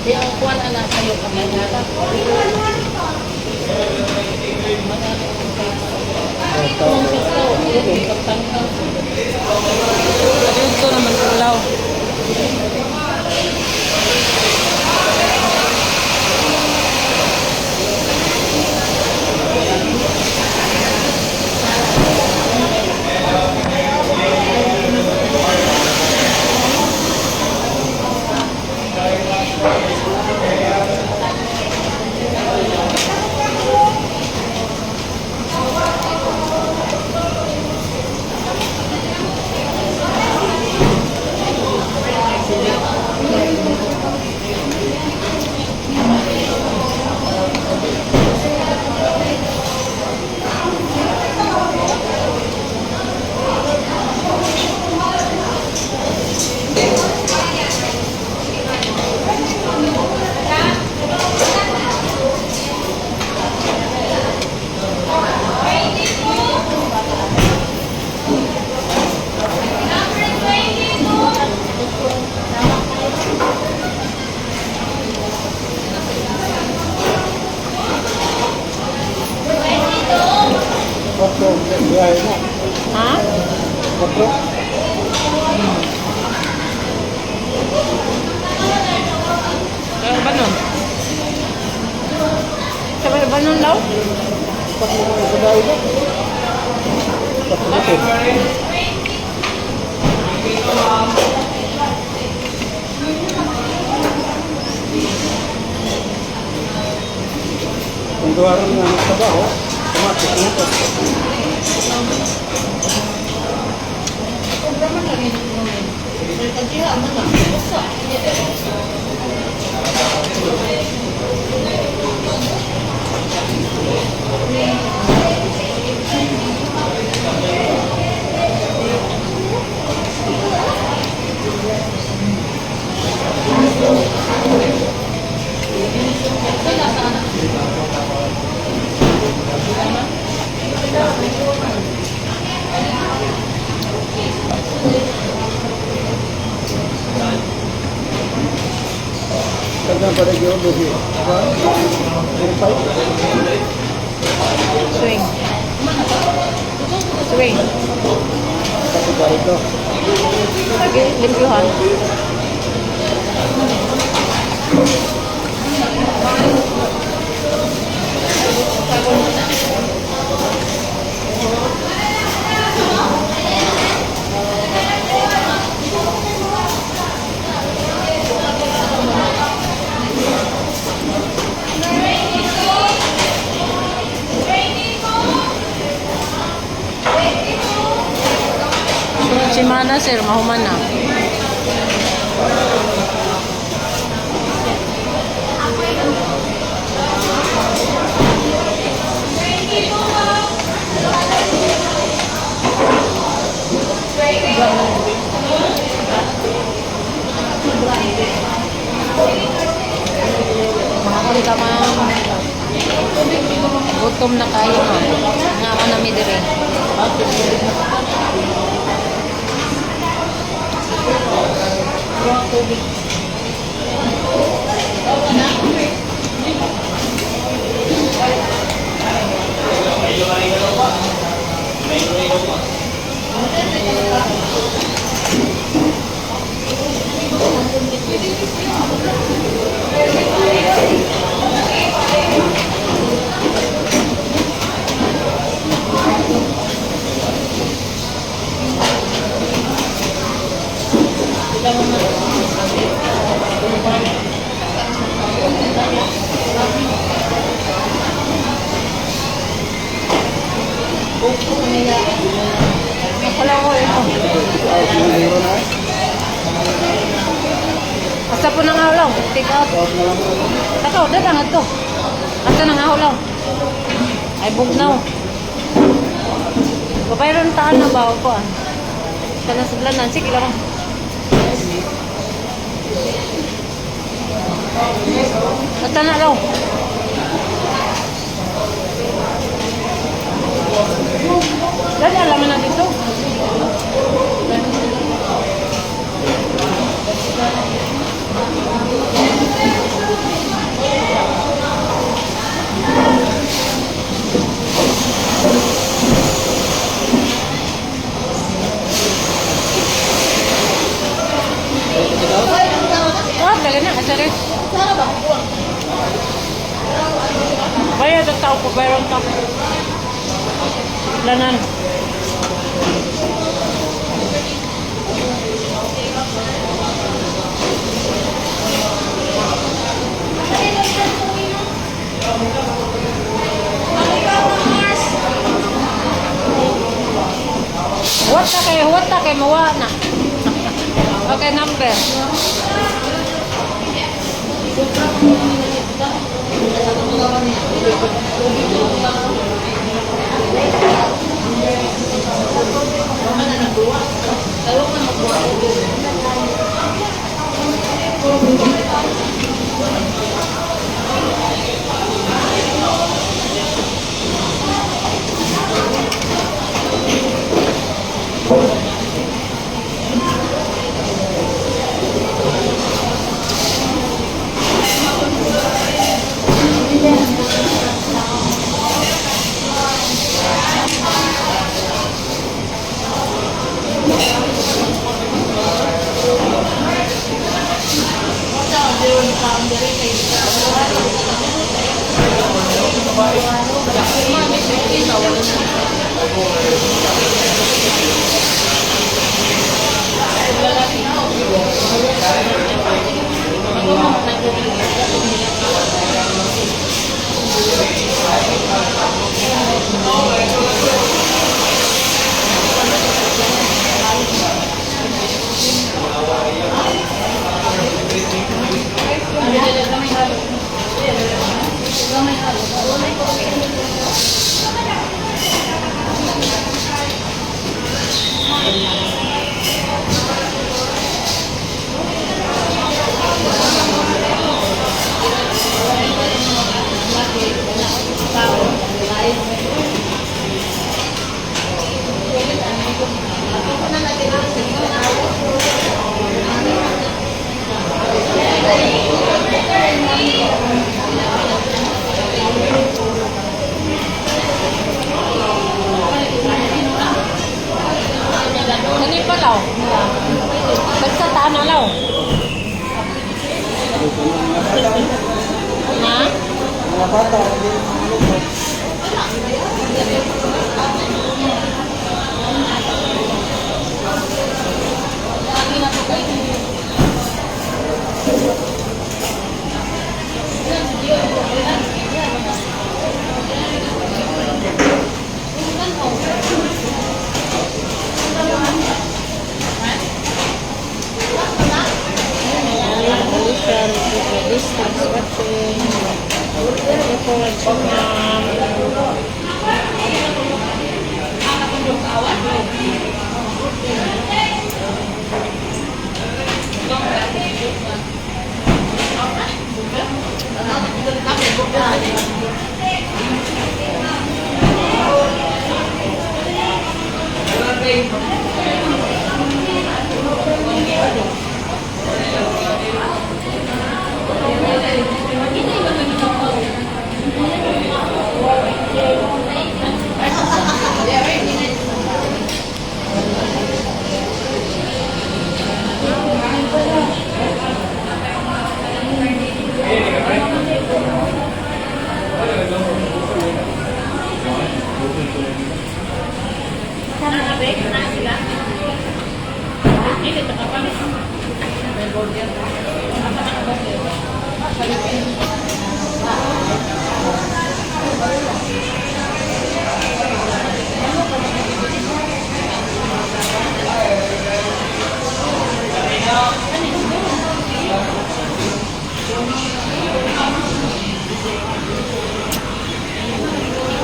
Di ang kuwan ana kayo kamay na. Dito naman ulaw. Kwatro, biyahe na. Ha? Kwatro. Kaya ba nun? Sabay ba nun daw? Kwatro na sa bahay na. Kwatro na to. Kung duwaran nga ng trabaho, tumatik na to. Kaya pa rin yung buhi. 1, 4, 5. Swing. Swing. Kasi ba ito? Lagi, limpyuhan. Sunod si Mana, sir. Mahuman na. Makakon ka, ma'am. Gutom na kayo, ma'am. Nga man na mi dire. Wala ko eh. Out na meron na. Asa po nang ahulaw? Take out. Out na lang. Taka, order lang ato. Asa nang ahulaw? Ay, bugnaw. Papayron taan na ba ako ah. Kana sa blanan. Sige lang. Basta na law. Dali, alaman na dito. Oh, dali na. Asa rin. Bayad ang tao ko. Bayad ang tao. Lanan. Huwat na kay, mawa na. Okay, number. Kani pa law. Basta taan na law. Ha? Mga bata, hindi ano. Alicia, distance watching. Thank you for watching, ma'am.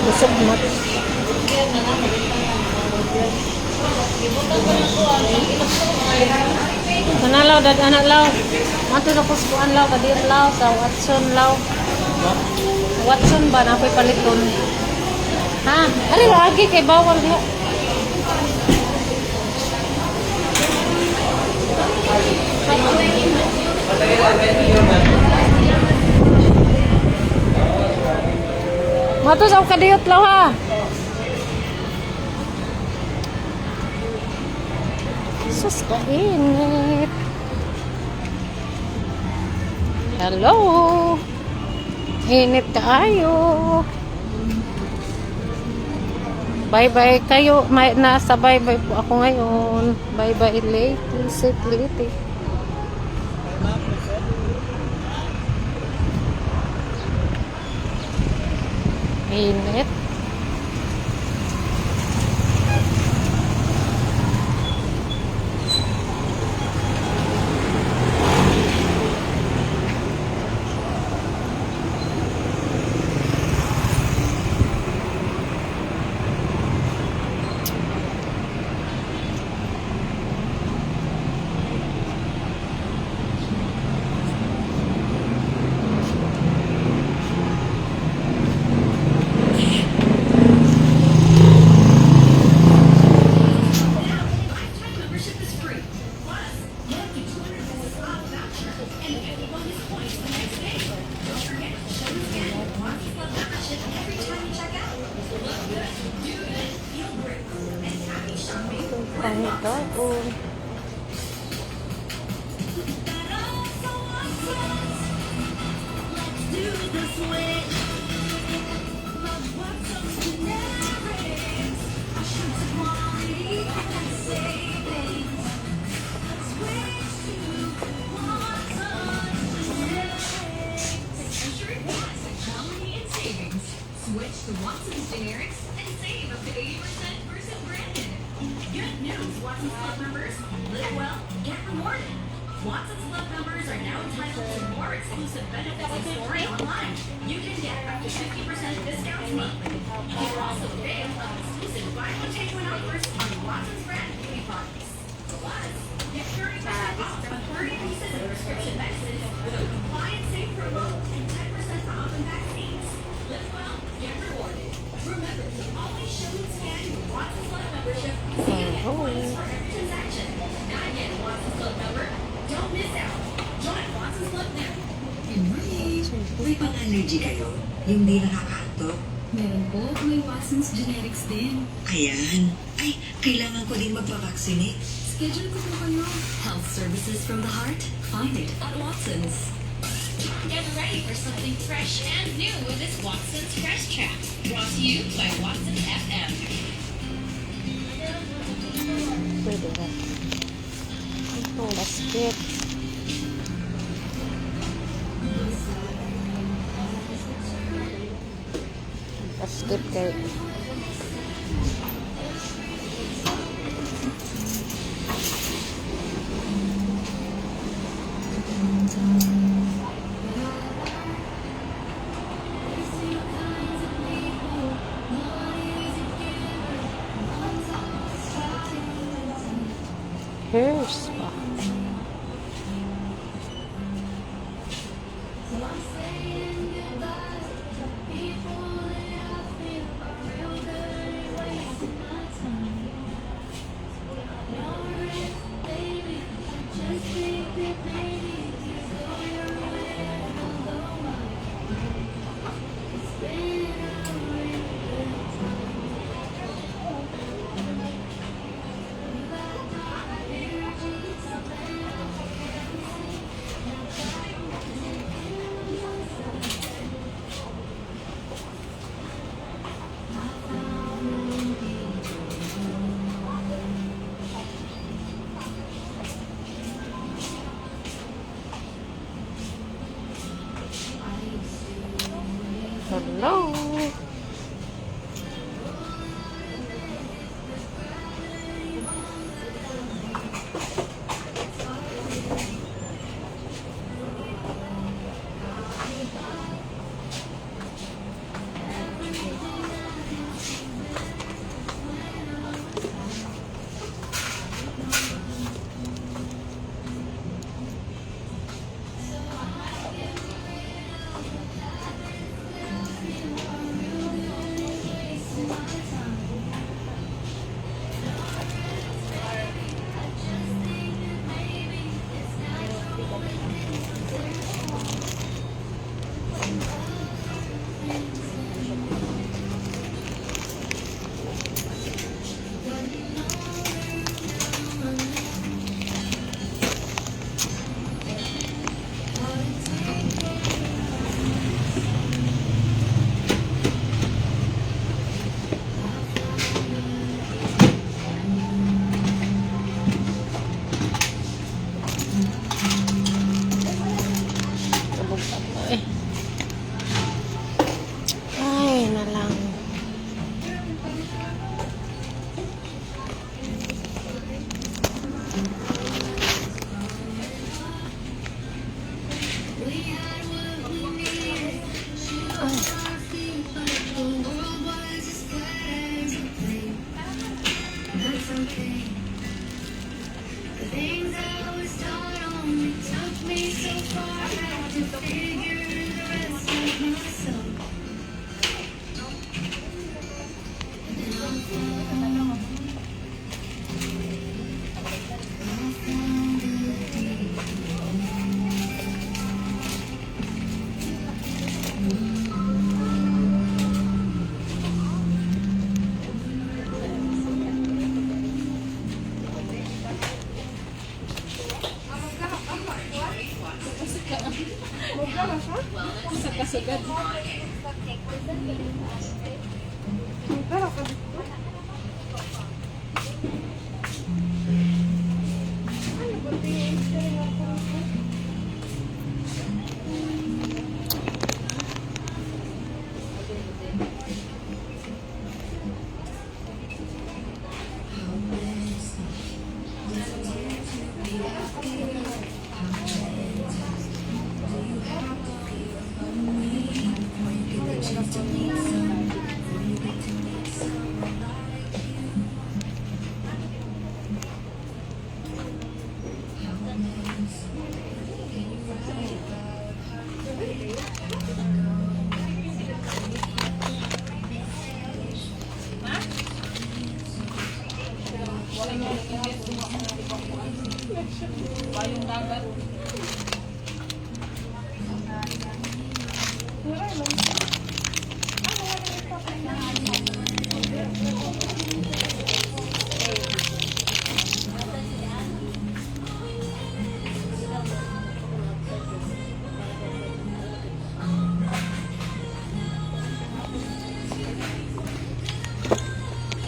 Busog mo. Manalaw, dad anak law. Mato na ko sa kuan law, kadir law, sa Watson law. Watson ba na ako'y paliton? Ha? Ari lagi kay bawal diha. Mato sa kadiyot law ha. Sus kainit. Hello. Init tayo. Bye-bye kayo. May, nasa bye-bye po ako ngayon. Bye-bye late. Late, late. Init. Pangitaon. Switch to Watson's generics and save up to 80% versus branded. Good news, Watson's Club members. Live well, get rewarded. Watson's Club members are now entitled to more exclusive benefits in store and online. You can get up to 50% discounts monthly. You can also avail of exclusive buy one, take one offers on Watson's brand beauty products. Plus, get 30% off on 30 pieces of prescription medicine with a compliance safe promo and 10% off on vaccines. Live well, get rewarded. Remember to always show and scan your Watson's Club membership so you get points for every transaction. Not yet a Watson's Club member? Don't miss out. Join Watson's Club now. Good morning. May pang-allergy kayo? Yung di nakakaantok? Meron po, may Watson's Generics din. Ayan. Ay, kailangan ko din magpa-vaccinate. Schedule ko po kayo. Health services from the heart? Find it at Watson's. Get ready for something fresh and new with this Watson's Fresh Chat. Brought to you by Watson FM. Pwede na. Ito, basket. Basket kay. Here's pa. Hello.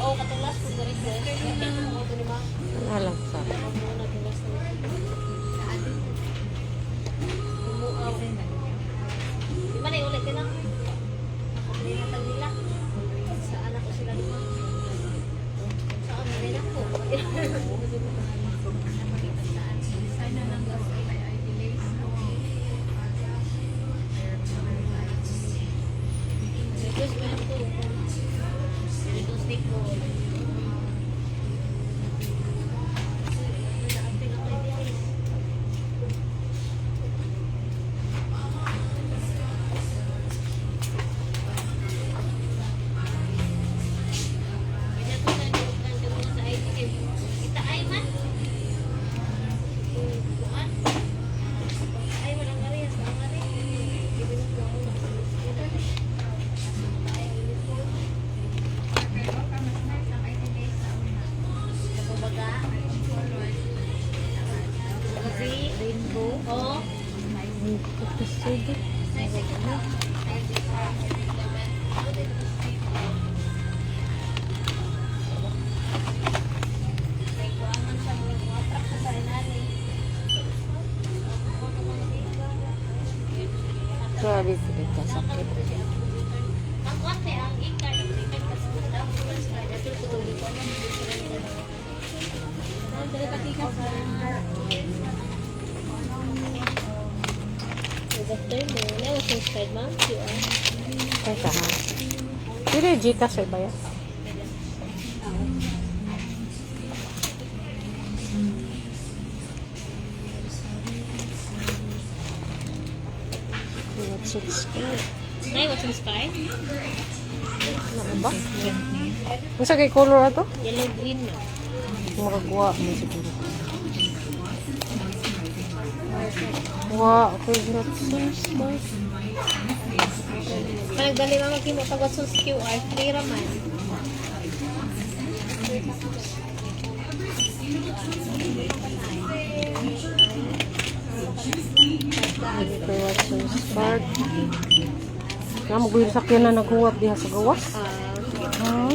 Oh, katulas kung request. Ito ni ma'am. Alam sa. Di ba na ulit din ang hatag nila? Sa anak ko sila lima. Saan na rin ako? Request mo ako. Dito stick mo. Kanya ko sa sa IT kay kita ay man. Kuan. Ay man ang ari ang ari. Ibig ko ang Rainbow. Oh. Grabe sila kasakit. Ang konti ang ikar, ikar kasi Good afternoon. Ano sa card, ma'am? QR. Teka ha. Pero yung Gcash ay ba yan? Watson's card. Nay, what's in sky? Ano ba? Ang sa kay color ato? Yellow green no. Muragwa mo siguro. Wa, okay, Watson's card. Panagdali ma'am maghimo pag Watson's QR free ra man. Okay, Watson's card. Nga, mag sakyan na naghuwat diha sa gawas. Ah, Hmm?